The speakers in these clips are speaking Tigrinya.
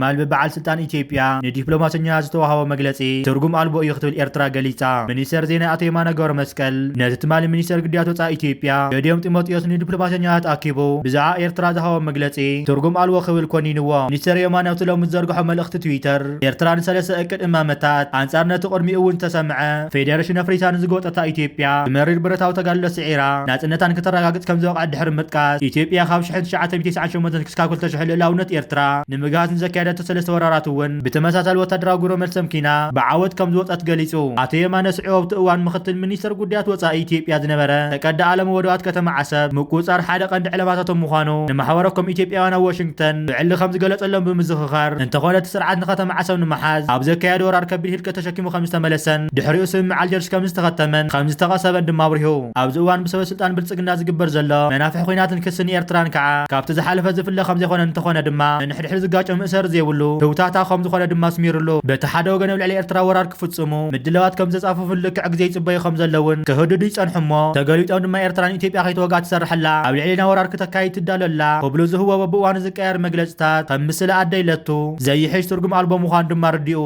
ኣልቢ በዓል ስልጣን ኢትዮጵያ ንዲፕሎማሰኛ ዝተዋሃቦ መግለጺ ትርጉም ኣልቦ እዩ ክትብል ኤርትራ ገሊጻ። ሚኒስተር ዜና ኣቶ የማነ ገብረ መስቀል ነቲ ትማሊ ሚኒስተር ጉዳያት ወጻኢ ኢትዮጵያ ገዲዮም ጢሞቴዎስ ንዲፕሎማሰኛታት ኣኪቡ ብዛዕባ ኤርትራ ዝሃቦ መግለጺ ትርጉም ኣልቦ ክብል ኮኒንዎ። ሚኒስተር የማነ ኣብቲ ሎሚ ዝዘርግሖ መልእኽቲ ትዊተር፣ ኤርትራ ንሰለስተ እቅድ እማመታት ኣንጻር ነቲ ቅድሚኡ እውን ዝተሰምዐ ፌዴሬሽን ኣፍሪሳ ንዝጎጠታ ኢትዮጵያ ብመሪር ብረታዊ ተጋድሎ ስዒራ ናጽነታን ከተረጋግጽ ከም ዝበቕዐት ድሕሪ ምጥቃስ፣ ኢትዮጵያ ካብ ሽሕን ትሽዓተ ሚእትን ተስዓን ሸሞንተን ክሳብ ክልተ ሽሕ ልእላውነት ኤርትራ ንምግሃስ ንዘካየደቶ ሰለስተ ወራራት እውን ብተመሳሳሊ ወታደራዊ ግብረ መልሲ ኣምኪና ብዓወት ከም ዝወጸት ገሊጹ። ኣቶ የማነ ስዑ ኣብቲ እዋን ምክትል ሚኒስተር ጉዳያት ወጻኢ ኢትዮጵያ ዝነበረ ተቀዳ ኣለሙ ወደባት ከተማ ዓሰብ ምቁጽጻር ሓደ ቀንዲ ዕላማታቶም ምዃኑ ንማሕበረ ኮም ኢትዮጵያውያን ኣብ ዋሽንግተን ብዕሊ ከም ዝገለጸሎም ብምዝኽኻር፣ እንተኾነ እቲ ስርዓት ንከተማ ዓሰብ ንምሓዝ ኣብ ዘካየዶ ወራር ከቢድ ህልቀት ተሸኪሙ ከም ዝተመለሰን ድሕሪኡ ስምምዕ ኣልጀርስ ከም ዝተኸተመን ከም ዝተቐሰበን ድማ ኣብሪሁ። ኣብዚ እዋን ብሰበ ስልጣን ብልጽግና ዝግበር ዘሎ መናፍሒ ኲናትን ክስን ኤርትራን ከዓ ካብቲ ዝሓለፈ ዝፍለ ከም ዘይኮነ፣ እንተኾነ ድማ ንሕድሕድ ዝጋጨ ምእሰር ዘይብሉ ህውታታ ከም ዝኾነ ድማ ኣስሚሩሉ። በቲ ሓደ ወገን ኣብ ልዕሊ ኤርትራ ወራር ክፍጽሙ ምድላዋት ከም ዘጻፈፉ ልክዕ ግዜ ይጽበዩ ከም ዘለውን ክህድዱ ይጸንሑ እሞ፣ ተገሊጦም ድማ ኤርትራ ንኢትዮጵያ ከይተወግኣ ትሰርሐላ፣ ኣብ ልዕሌና ወራር ክተካይድ ትዳለላ ክብሉ ዝህቦ በብእዋኑ ዝቀየር መግለጽታት ከም ምስለ ኣደ ኢለቱ ዘይሕሽ ትርጉም ኣልቦ ምዃኑ ድማ ኣረዲኡ።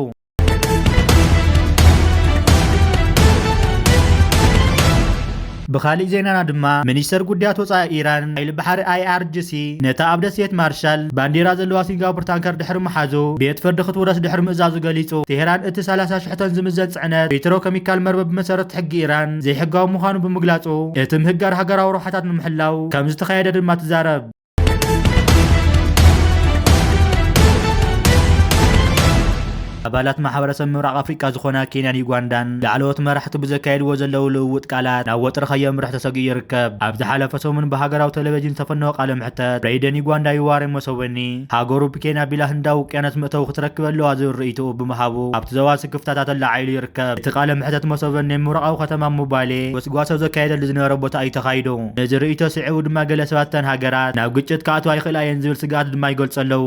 ብኻሊእ ዜናና ድማ፣ ሚኒስተር ጉዳያት ወጻኢ ኢራን ሓይሊ ባሕሪ ኣይ ኣር ጂ ሲ ነታ ኣብ ደሴት ማርሻል ባንዴራ ዘለዋ ሲንጋፖር ታንከር ድሕሪ ምሓዙ ቤት ፍርዲ ክትውረስ ድሕሪ ምእዛዙ ገሊጹ። ቴህራን እቲ ሰላሳ ሽሕ ቶን ዝምዘን ጽዕነት ፔትሮኬሚካል መርበብ ብመሰረት ሕጊ ኢራን ዘይሕጋዊ ምዃኑ ብምግላጹ፣ እቲ ምህጋር ሃገራዊ ረብሓታት ንምሕላው ከም ዝተኻየደ ድማ ትዛረብ። ኣባላት ማሕበረሰብ ምብራቕ ኣፍሪቃ ዝኾና ኬንያን ዩጋንዳን ላዕለዎት መራሕቲ ብዘካየድዎ ዘለዉ ልውውጥ ቃላት ናብ ወጥሪ ከየምርሕ ተሰጊኡ ይርከብ። ኣብ ዝሓለፈ ሰሙን ብሃገራዊ ቴሌቪዥን ዝተፈነወ ቃለ ምሕተት፣ ፕሬዚደንት ዩጋንዳ ዩዋሪ ሙሰቨኒ ሃገሩ ብኬንያ ኣቢላ ህንዳዊ ውቅያኖስ መእተዊ ክትረክብ ኣለዋ ዝብል ርእይቶኡ ብምሃቡ፣ ኣብቲ ዞባ ስክፍታታት ኣላዓዒሉ ይርከብ። እቲ ቃለ ምሕተት ሙሰቨኒ ኣብ ምብራቓዊ ከተማ ሞባሌ ጎስጓሶ ዘካየደሉ ዝነበረ ቦታ እዩ ተኻይዱ። ነዚ ርእይቶ ስዒቡ ድማ ገለ ሰባት እተን ሃገራት ናብ ግጭት ክኣትዋ ይኽእላ እየን ዝብል ስግኣት ድማ ይገልጹ ኣለዉ።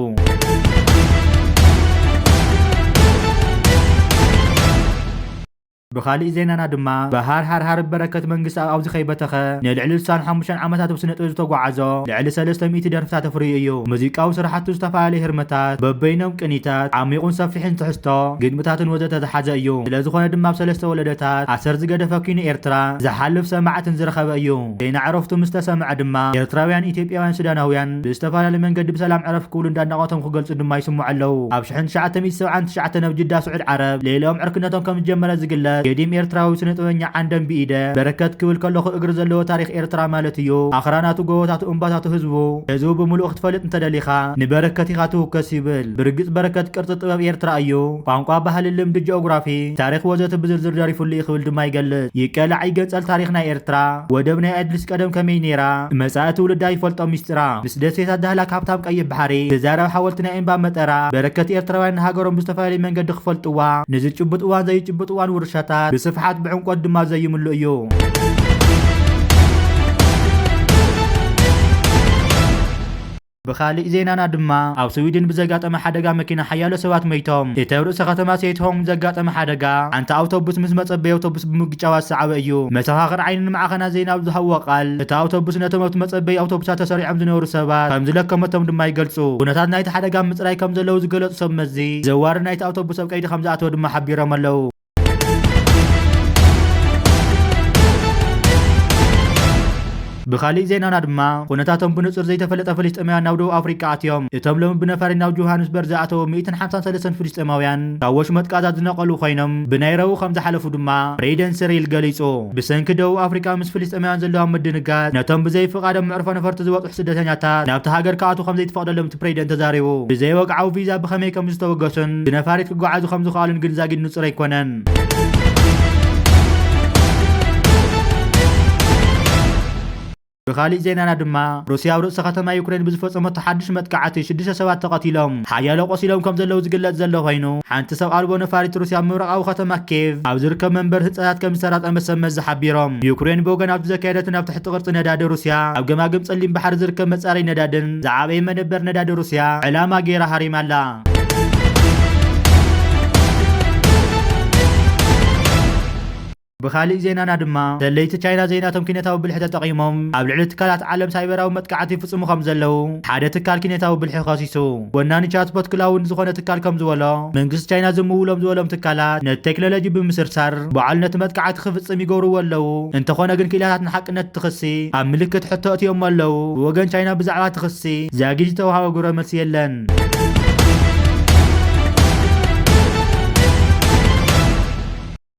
ብኻሊእ ዜናና ድማ፣ በሃር ሃርሃር በረከት መንግስትኣብ ኣብዚ ከይበተኸ ንልዕሊ ስሳን ሓሙሽተን ዓመታት ኣብ ስነ ጥበብ ዝተጓዓዞ ልዕሊ ሰለስተ ሚእቲ ደርፍታት ኣፍርዩ እዩ። ሙዚቃዊ ስራሕቱ ዝተፈላለዩ ህርመታት፣ በበይኖም ቅኒታት፣ ዓሚቑን ሰፊሕን ትሕዝቶ፣ ግጥምታትን ወዘተ ዝሓዘ እዩ። ስለ ዝኾነ ድማ ኣብ ሰለስተ ወለዶታት ኣሰር ዝገደፈ ኪኖ ኤርትራ ዝሓልፍ ሰማዕትን ዝረኸበ እዩ። ዜና ዕረፍቱ ምስ ተሰምዐ ድማ ኤርትራውያን፣ ኢትዮጵያውያን፣ ሱዳናውያን ብዝተፈላለየ መንገዲ ብሰላም ዕረፍ ክብሉ እንዳድናቖቶም ክገልጹ ድማ ይስምዑ ኣለዉ። ኣብ ሽሕን ትሽዓተ ሚእቲ ሰብዓን ትሽዓተን ኣብ ጅዳ ስዑድ ዓረብ ልዕሊኦም ዕርክነቶም ከም ዝጀመረ ዝግለጽ ገዲም ኤርትራዊ ስነ ጥበበኛ ዓንደም ብኢደ በረከት ክብል ከለኹ እግሪ ዘለዎ ታሪኽ ኤርትራ ማለት እዩ። ኣኽራናቱ፣ ጎቦታቱ፣ እምባታቱ፣ ህዝቡ፣ ህዝቡ ብምሉኡ ክትፈልጥ እንተደሊኻ ንበረከት ኢኻ ትውከስ ይብል። ብርግጽ በረከት ቅርጺ ጥበብ ኤርትራ እዩ። ቋንቋ፣ ባህሊ፣ ልምዲ፣ ጂኦግራፊ፣ ታሪኽ ወዘተ ብዝርዝር ደሪፉሉ እዩ ክብል ድማ ይገልጽ። ይቀላዕ ይገንጸል ታሪኽ ናይ ኤርትራ፣ ወደብ ናይ ኣድሊስ ቀደም ከመይ ነይራ፣ መጻኢ ትውልዳ ይፈልጦ ሚስጥራ፣ ምስ ደሴታት ዳህላክ ሃብታም ቀይሕ ባሕሪ ትዛረብ ሓወልቲ ናይ እምባ መጠራ፣ በረከት ኤርትራውያን ንሃገሮም ብዝተፈላለየ መንገዲ ክፈልጥዋ፣ ንዝጭብጥዋን ዘይጭብጥዋን ውርሻታት ብስፍሓት ብዕምቆት ድማ ዘይምሉ እዩ። ብኻሊእ ዜናና ድማ፣ ኣብ ስዊድን ብዘጋጠመ ሓደጋ መኪና ሓያሎ ሰባት መይቶም። እቲ ኣብ ርእሰ ከተማ ሴትሆም ዘጋጠመ ሓደጋ፣ ሓንቲ ኣውቶቡስ ምስ መጸበዪ ኣውቶቡስ ብምግጫዋ ዝሰዓበ እዩ። መሰኻኽር ዓይኒ ንማዕኸናት ዜና ኣብ ዝሃብዎ ቃል፣ እታ ኣውቶቡስ ነቶም ኣብቲ መጸበዪ ኣውቶቡሳት ተሰሪዖም ዝነበሩ ሰባት ከም ዝለከመቶም ድማ ይገልጹ። ኩነታት ናይቲ ሓደጋ ምጽራይ ከም ዘለዉ ዝገለጹ ሰብ መዚ፣ ዘዋሪ ናይቲ ኣውቶቡስ ኣብ ቀይዲ ከም ዝኣተወ ድማ ሓቢሮም ኣለዉ። ብኻሊእ ዜናና ድማ፣ ኩነታቶም ብንጹር ዘይተፈለጠ ፍልስጤማውያን ናብ ደቡብ ኣፍሪቃ ኣትዮም። እቶም ሎሚ ብነፋሪት ናብ ጆሃንስበርግ ዝኣተዉ ሚእትን ሓምሳን ሰለስተን ፍልስጤማውያን ካብ ወሽመጥ ቃዛ ዝነቐሉ ኮይኖም፣ ብናይ ረቡዕ ከም ዝሓለፉ ድማ ፕሬዚደንት ሲሪል ገሊጹ። ብሰንኪ ደቡብ ኣፍሪቃ ምስ ፍልስጤማውያን ዘለዋ ምድንጋጽ፣ ነቶም ብዘይ ፍቓዶም መዕርፎ ነፈርቲ ዝበጽሑ ስደተኛታት ናብቲ ሃገር ክኣትዉ ከም ዘይትፈቕደሎም እቲ ፕሬዚደንት ተዛሪቡ። ብዘይ ወግዓዊ ቪዛ ብኸመይ ከም ዝተወገሱን ብነፋሪት ክጓዓዙ ከም ዝኸኣሉን ግን ዛጊድ ንጹር ኣይኮነን። ብኻሊእ ዜናና ድማ፣ ሩስያ ኣብ ርእሲ ከተማ ዩክሬን ብዝፈጸመቶ ሓድሽ መጥቃዕቲ ሽዱሽተ ሰባት ተቐቲሎም፣ ሓያሎ ቆሲሎም ከም ዘለዉ ዝግለጽ ዘሎ ኮይኑ፣ ሓንቲ ሰብ ኣልቦ ነፋሪት ሩስያ ኣብ ምብራቓዊ ከተማ ኬቭ ኣብ ዝርከብ መንበሪ ህንጻታት ከም ዝተራጠመት ሰብ መዚ ሓቢሮም። ዩክሬን ብወገና ኣብቲ ዘካየደትን ኣብ ትሕቲ ቅርጺ ነዳዲ ሩስያ ኣብ ገማግም ጸሊም ባሕሪ ዝርከብ መጻረዪ ነዳድን ዝዓበየ መደበር ነዳዲ ሩስያ ዕላማ ገይራ ሃሪማ ኣላ። ብኻሊእ ዜናና ድማ፣ ደለይቲ ቻይና ዘይናቶም ኪነታዊ ብልሒ ተጠቒሞም ኣብ ልዕሊ ትካላት ዓለም ሳይበራዊ መጥቃዕቲ ይፍጽሙ ከም ዘለዉ ሓደ ትካል ኪነታዊ ብልሒ ከሲሱ። ወናኒ ቻትቦት ክላውን ዝኾነ ትካል ከም ዝበሎ፣ መንግስቲ ቻይና ዝምውሎም ዝበሎም ትካላት ነቲ ቴክኖሎጂ ብምስርሳር ባዕሉ ነቲ መጥቃዕቲ ክፍጽም ይገብርዎ ኣለዉ። እንተኾነ ግን ክኢላታት ንሓቅነት እቲ ክሲ ኣብ ምልክት ሕቶ እትዮሞ ኣለዉ። ብወገን ቻይና ብዛዕባ እቲ ክሲ ዛጊድ ዝተውሃበ ግብረ መልሲ የለን።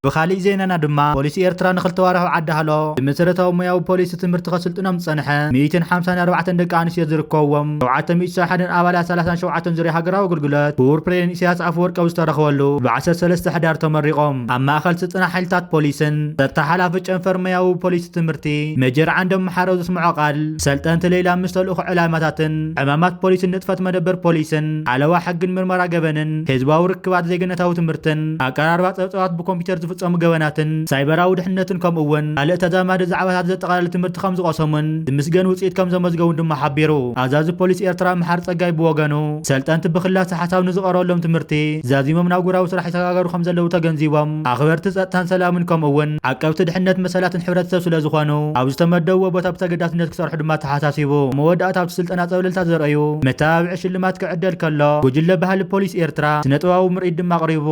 ብኻሊእ ዜናና ድማ፣ ፖሊስ ኤርትራ ንኽልተ ዋርሑ ዓዲ ሃሎ ብመሰረታዊ ሞያዊ ፖሊሲ ትምህርቲ ከስልጥኖም ዝጸንሐ ሚእትን ሓምሳን ኣርባዕተን ደቂ ኣንስትዮ ዝርከብዎም ሸውዓተ ሚእቲ ሰብዓን ሓደን ኣባላት ሰላሳን ሸውዓተን ዙርያ ሃገራዊ ኣገልግሎት ክቡር ፕሬዝደንት ኢሳያስ ኣፈወርቂ ኣብ ዝተረኽበሉ ብ ዓሰርተ ሰለስተ ሕዳር ተመሪቖም። ኣብ ማእከል ስልጠና ሓይልታት ፖሊስን ጸጥታ ሓላፊ ጨንፈር ሞያዊ ፖሊሲ ትምህርቲ ሜጀር ዓንዶም መሓረው ዘስምዖ ቃል፣ ሰልጠንቲ ሌላ ምስ ተልእኾ ዕላማታትን ዕማማት ፖሊስን ንጥፈት መደበር ፖሊስን ሓለዋ ሕግን ምርመራ ገበንን ህዝባዊ ርክባት ዜግነታዊ ትምህርትን ኣቀራርባ ጸብጻባት ብኮምፒውተር ዝፍጸሙ ገበናትን ሳይበራዊ ድሕነትን ከምኡ እውን ካልእ ተዛማዲ ዛዕባታት ዘጠቓልል ትምህርቲ ከም ዝቐሰሙን ዝምስገን ውጽኢት ከም ዘመዝገቡን ድማ ሓቢሩ። ኣዛዚ ፖሊስ ኤርትራ መሓር ጸጋይ ብወገኑ፣ ሰልጠንቲ ብክላሰ ሓሳብ ንዝቐረበሎም ትምህርቲ ዛዚሞም ናብ ግብራዊ ስራሕ ይሰጋገሩ ከም ዘለዉ ተገንዚቦም፣ ኣኽበርቲ ጸጥታን ሰላምን ከምኡ እውን ዓቀብቲ ድሕነት መሰላትን ሕብረተሰብ ስለ ዝኾኑ፣ ኣብ ዝተመደብዎ ቦታ ብተገዳስነት ክሰርሑ ድማ ተሓሳሲቡ። መወዳእታ ኣብቲ ስልጠና ጸብለልታ ዘርእዩ መተባብዒ ሽልማት ክዕደል ከሎ፣ ጉጅለ ባህሊ ፖሊስ ኤርትራ ስነ-ጥበባዊ ምርኢት ድማ ኣቕሪቡ።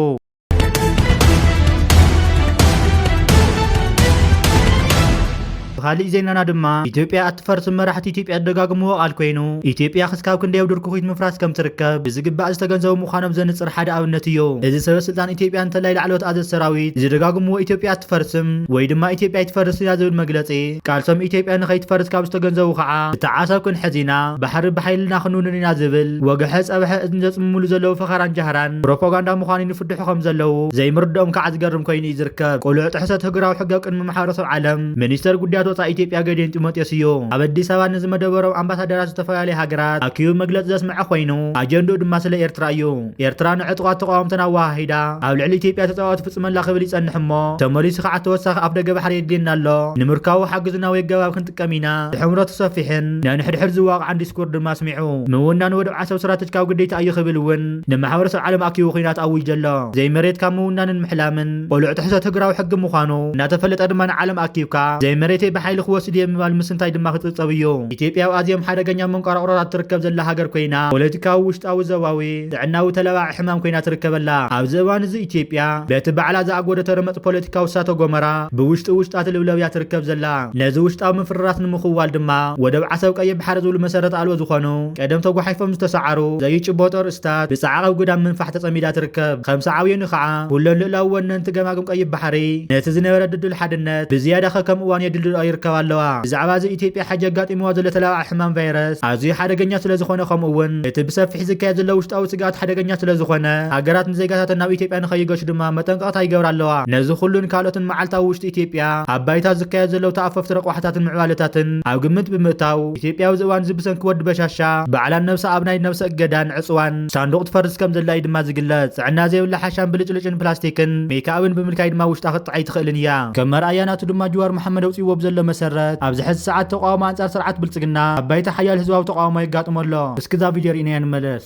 ብኻሊእ ዜናና ድማ፣ ኢትዮጵያ ኣትፈርስን መራሕቲ ኢትዮጵያ ዝደጋግምዎ ቃል ኮይኑ፣ ኢትዮጵያ ክስካብ ክንደይ ኣብ ድርኩኺት ምፍራስ ከም ትርከብ ብዝግባእ ዝተገንዘቡ ምዃኖም ዘንጽር ሓደ ኣብነት እዩ። እዚ ሰበ ስልጣን ኢትዮጵያ እንተላይ ላዕለዎት ኣዘዝቲ ሰራዊት ዝደጋግምዎ ኢትዮጵያ ኣትፈርስም ወይ ድማ ኢትዮጵያ ኣይትፈርስን እያ ዝብል መግለጺ፣ ቃልሶም ኢትዮጵያ ንኸይትፈርስ ካብ ዝተገንዘቡ ከዓ ብተዓሰብ ክንሕዝ ኢና፣ ባሕሪ ብሓይልና ክንውንን ኢና ዝብል ወግሐ ጸብሐ እዝኒ ዘጽምምሉ ዘለዉ ፈኸራን ጃህራን ፕሮፓጋንዳ ምዃኑ ይንፍድሑ ከም ዘለዉ ዘይምርድኦም ከዓ ዝገርም ኮይኑ እዩ ዝርከብ። ቅሉዕ ጥሕሰት ህግራዊ ሕጊ ኣብ ቅድሚ ማሕበረሰብ ዓለም ሚኒስተር ጉዳያት ወጻኢ ኢትዮጵያ ገዲዮን ጢሞቴዎስ እዩ። ኣብ ኣዲስ ኣበባ ንዝመደበሮም ኣምባሳደራት ዝተፈላለዩ ሃገራት ኣኪቡ መግለጺ ዘስምዐ ኮይኑ፣ ኣጀንድኡ ድማ ስለ ኤርትራ እዩ። ኤርትራ ንዕጡቓት ተቓወምትን ኣወሃሂዳ ኣብ ልዕሊ ኢትዮጵያ ተጻብኦ ትፍጽመላ ክብል ይጸንሕ እሞ፣ ተመሊሱ ከዓ ተወሳኺ ኣፍደገ ባሕሪ የድልየና ኣሎ፣ ንምርካቡ ሓግዙና ወይ ኣገባብ ክንጥቀም ኢና፣ እቲ ሕምሮ ተሰፊሕን ናይ ንሕድሕድ ዝዋቕዓን ዲስኩር ድማ ኣስሚዑ። ምውናን ወደብ ዓሰብ ስትራተጂካዊ ግዴታ እዩ ክብል እውን ንማሕበረሰብ ዓለም ኣኪቡ ኲናት ኣዊጁ ኣሎ። ዘይመሬት ካብ ምውናንን ምሕላምን ቅሉዕ ጥሕሰት ህግራዊ ሕጊ ምዃኑ እናተፈለጠ ድማ ንዓለም ኣኪብካ ዘይመሬተይ ብሓይሊ ክወስድ እየ ምባል ምስንታይ ድማ ክጽብጸብ እዩ። ኢትዮጵያ ኣብ ኣዝዮም ሓደገኛ መንቆራቑሮታት ትርከብ ዘላ ሃገር ኮይና፣ ፖለቲካዊ፣ ውሽጣዊ፣ ዞባዊ፣ ጥዕናዊ ተለባዒ ሕማም ኮይና ትርከብ ኣላ። ኣብዚ እዋን እዚ ኢትዮጵያ በቲ ባዕላ ዝኣጎደቶ ረመጽ ፖለቲካዊ እሳተ ጎመራ ብውሽጢ ውሽጣ ትልብለብ እያ ትርከብ ዘላ። ነዚ ውሽጣዊ ምፍርራስ ንምኽዋል ድማ ወደብ ዓሰብ ቀይሕ ባሕሪ ዝብሉ መሰረት ኣልቦ ዝኾኑ ቀደም ተጓሓፎም ዝተሰዓሩ ዘይጭበጦ ርእስታት ብጸዓቕ ኣብ ግዳም ምንፋሕ ተጸሚዳ ትርከብ። ከም ሰዓብዮኒ ከዓ ኩለን ልእላዊ ወነንቲ ገማግም ቀይሕ ባሕሪ ነቲ ዝነበረ ድልዱል ሓድነት ብዝያዳ ከከም እዋን የድልድልኦ ይርከባ ኣለዋ። ብዛዕባ እዚ ኢትዮጵያ ሕጂ ኣጋጢምዋ ዘሎ ተላባዒ ሕማም ቫይረስ ኣዝዩ ሓደገኛ ስለ ዝኾነ፣ ከምኡ እውን እቲ ብሰፊሕ ዝካየድ ዘሎ ውሽጣዊ ስግኣት ሓደገኛ ስለ ዝኾነ፣ ሃገራት ንዜጋታተን ናብ ኢትዮጵያ ንኸይገሹ ድማ መጠንቀቕታ ይገብራ ኣለዋ። ነዚ ኩሉን ካልኦትን መዓልታዊ ውሽጢ ኢትዮጵያ ኣብ ባይታ ዝካየድ ዘለዉ ተኣፈፍቲ ረቋሕታትን ምዕባለታትን ኣብ ግምት ብምእታው፣ ኢትዮጵያ ኣብዚ እዋን እዚ ብሰንኪ ወዲ በሻሻ ባዕላን ነብሳ ኣብ ናይ ነብሰ እገዳን ዕጽዋን ሳንዱቕ ትፈርስ ከም ዘላ እዩ ድማ ዝግለጽ። ጥዕና ዘይብላ ሓሻን ብልጭልጭን ፕላስቲክን ሜክኣፕን ብምልካይ ድማ ውሽጣ ክትጥዓይ ትኽእልን እያ። ከም መርኣያ ናቱ ድማ ጅዋር መሓመድ ኣውጺዎ ብዘሎ መሰረት፣ ኣብዚ ሕዚ ሰዓት ተቃውሞ ኣንጻር ስርዓት ብልጽግና ኣብ ባይታ ሓያል ህዝባዊ ተቃውሞ የጋጥሞ ኣሎ። እስኪ እዛ ቪድዮ ርኢናያ ንመለስ።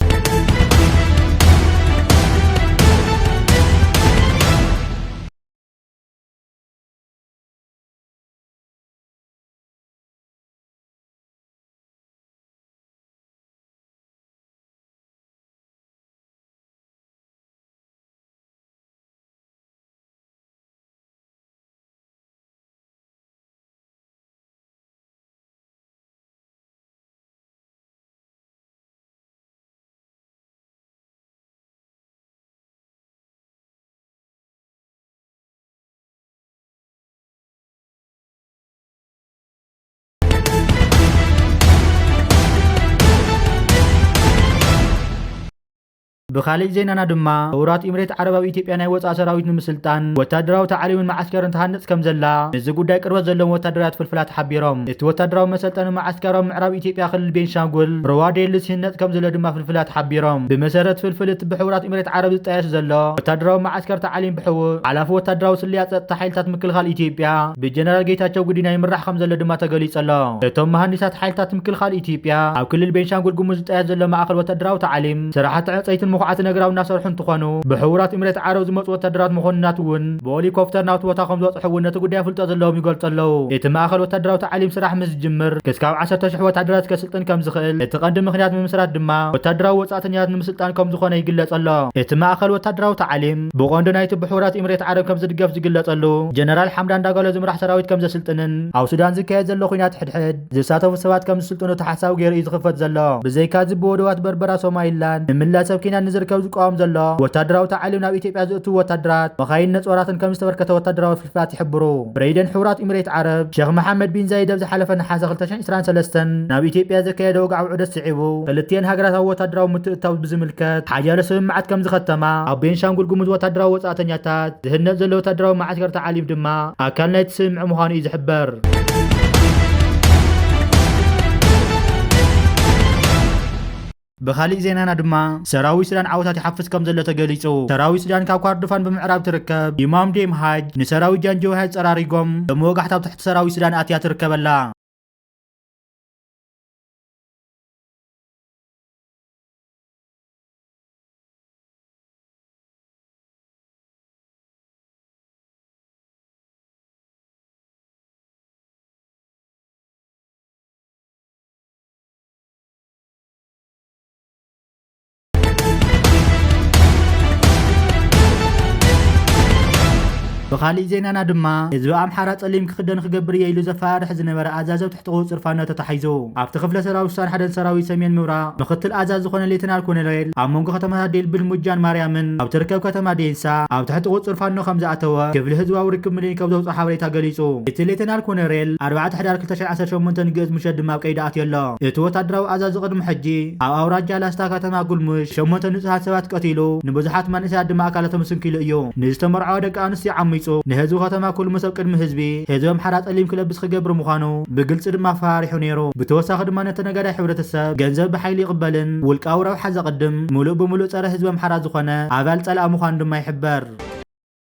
ብኻሊእ ዜናና ድማ፣ ሕቡራት ኢምሬት ዓረብ ኣብ ኢትዮጵያ ናይ ወጻኢ ሰራዊት ንምስልጣን ወታደራዊ ታዕሊምን መዓስከርን ትሃንጽ ከም ዘላ፣ ንዚ ጉዳይ ቅርበት ዘለዎም ወታደራውያን ፍልፍላት ሓቢሮም። እቲ ወታደራዊ መሰልጠኒ መዓስከር ኣብ ምዕራብ ኢትዮጵያ ክልል ቤንሻንጉል ሮዋዴልስ ይህነጽ ከም ዘሎ ድማ ፍልፍላት ሓቢሮም። ብመሰረት ፍልፍል እቲ ብሕቡራት ኢምሬት ዓረብ ዝጣየሽ ዘሎ ወታደራዊ መዓስከር ታዕሊም ብሕቡእ ሓላፊ ወታደራዊ ስለያ ጸጥታ ሓይልታት ምክልኻል ኢትዮጵያ ብጀነራል ጌታቸው ጉዲና ይምራሕ ከም ዘሎ ድማ ተገሊጹ ኣሎ። እቶም መሃንዲሳት ሓይልታት ምክልኻል ኢትዮጵያ ኣብ ክልል ቤንሻንጉል ጉሙዝ ዝጣየሽ ዘሎ ማእከል ወታደራዊ ታዕሊም ስራሕቲ ዕንጸይትን ስርዓት ነግራዊ እናሰርሑ እንትኾኑ፣ ብሕቡራት ኢምሬት ዓረብ ዝመፁ ወታደራት መኮንናት እውን ብሄሊኮፕተር ናብቲ ቦታ ከም ዝበፅሑ እውን ነቲ ጉዳይ ኣፍልጦ ዘለዎም ይገልፁ ኣለዉ። እቲ ማእኸል ወታደራዊ ታዕሊም ስራሕ ምስ ዝጅምር ክስካብ ዓሰርተ ሽሕ ወታደራት ከስልጥን ከም ዝኽእል፣ እቲ ቀንዲ ምኽንያት ምምስራት ድማ ወታደራዊ ወፃእተኛታት ንምስልጣን ከም ዝኾነ ይግለፅ ኣሎ። እቲ ማእኸል ወታደራዊ ታዕሊም ብቐንዱ ናይቲ ብሕቡራት ኢምሬት ዓረብ ከም ዝድገፍ ዝግለፀሉ፣ ጀነራል ሓምዳን ዳጋሎ ዝምራሕ ሰራዊት ከም ዘስልጥንን ኣብ ሱዳን ዝካየድ ዘሎ ኲናት ሕድሕድ ዝሳተፉ ሰባት ከም ዝስልጥኑ ተሓሳቢ ገይሩ እዩ ዝኽፈት ዘሎ። ብዘይካዚ ብወደባት በርበራ ሶማሊላንድ ንምለሰብ ኪናን ንዝርከብ ዝቃወም ዘሎ ወታደራዊ ታዕሊም ናብ ኢትዮጵያ ዝእትዉ ወታደራት መኻይን ነጾራትን ከም ዝተበርከተ ወታደራዊ ፍልፍላት ይሕብሩ። ፕሬዚደንት ሕቡራት ኢሚሬት ዓረብ ሼኽ መሓመድ ቢን ዛይድ ኣብ ዝሓለፈ ነሓሰ ክልተ ሽሕን ዕስራን ሰለስተን ናብ ኢትዮጵያ ዘካየደ ወግዓዊ ዑደት ስዒቡ፣ ክልቲኤን ሃገራት ኣብ ወታደራዊ ምትእትታው ብዝምልከት ሓያሎ ስምምዓት ከም ዝኸተማ፣ ኣብ ቤንሻንጉል ጉሙዝ ወታደራዊ ወጻእተኛታት ዝህነጽ ዘሎ ወታደራዊ መዓስከር ተዓሊም ድማ ኣካል ናይቲ ስምምዕ ምዃኑ እዩ ዝሕበር። ብኻሊእ ዜናና ድማ፣ ሰራዊት ሱዳን ዓወታት ይሓፍስ ከም ዘሎ ተገሊጹ። ሰራዊት ሱዳን ካብ ካርዱፋን ብምዕራብ ትርከብ ኢማም ዴም ሃጅ ንሰራዊት ጃንጃዊድ ሃጅ ጸራሪጎም፣ ሎም ወጋሕታ ኣብ ትሕቲ ሰራዊት ሱዳን ኣትያ ትርከበላ። ብኻሊእ ዜናና ድማ፣ ህዝቢ ኣምሓራ ጸሊም ክኽደን ክገብር እየ ኢሉ ዘፈራርሕ ዝነበረ ኣዛዚ ኣብ ትሕቲ ቁጽጽር ፋኖ ተታሒዙ። ኣብቲ ክፍለ ሰራዊት ሱሳን ሓደን ሰራዊት ሰሜን ምብራቕ ምኽትል ኣዛዚ ዝኾነ ሌተናል ኮሎኔል ኣብ መንጎ ከተማታት ዴልብን ሙጃን ማርያምን ኣብ ትርከብ ከተማ ዴንሳ ኣብ ትሕቲ ቁጽጽር ፋኖ ከም ዝኣተወ ክፍሊ ህዝባዊ ርክብ ሚሊዮን ካብ ዘውፅኦ ሓበሬታ ገሊጹ። እቲ ሌተናል ኮሎኔል ኣርባዕተ ሕዳር ክልተ ሽሕን ዓሰርተ ሸሞንተን ግእዝ ምሸት ድማ ኣብ ቀይዲ ኣትዩ ኣሎ። እቲ ወታደራዊ ኣዛዚ ቅድሚ ሕጂ ኣብ ኣውራጃ ላስታ ከተማ ጉልሙሽ ሸሞንተ ንጹሃት ሰባት ቀቲሉ፣ ንብዙሓት መንእሰያት ድማ ኣካላቶም ስንኪሉ እዩ። ንዝተመርዓዋ ደቂ ኣንስትዮ ዓሚጹ፣ ንህዝቢ ከተማ ኩልሙስ ኣብ ቅድሚ ህዝቢ፣ ህዝቢ ኣምሓራ ጸሊም ክለብስ ክገብር ምዃኑ ብግልጺ ድማ ኣፈራሪሑ ነይሩ። ብተወሳኺ ድማ ነቲ ነጋዳይ ሕብረተሰብ ገንዘብ ብሓይሊ ይቕበልን ውልቃዊ ረብሓ ዘቕድም፣ ምሉእ ብምሉእ ጸረ ህዝቢ ኣምሓራ ዝኾነ ኣባል ጸላኢ ምዃኑ ድማ ይሕበር።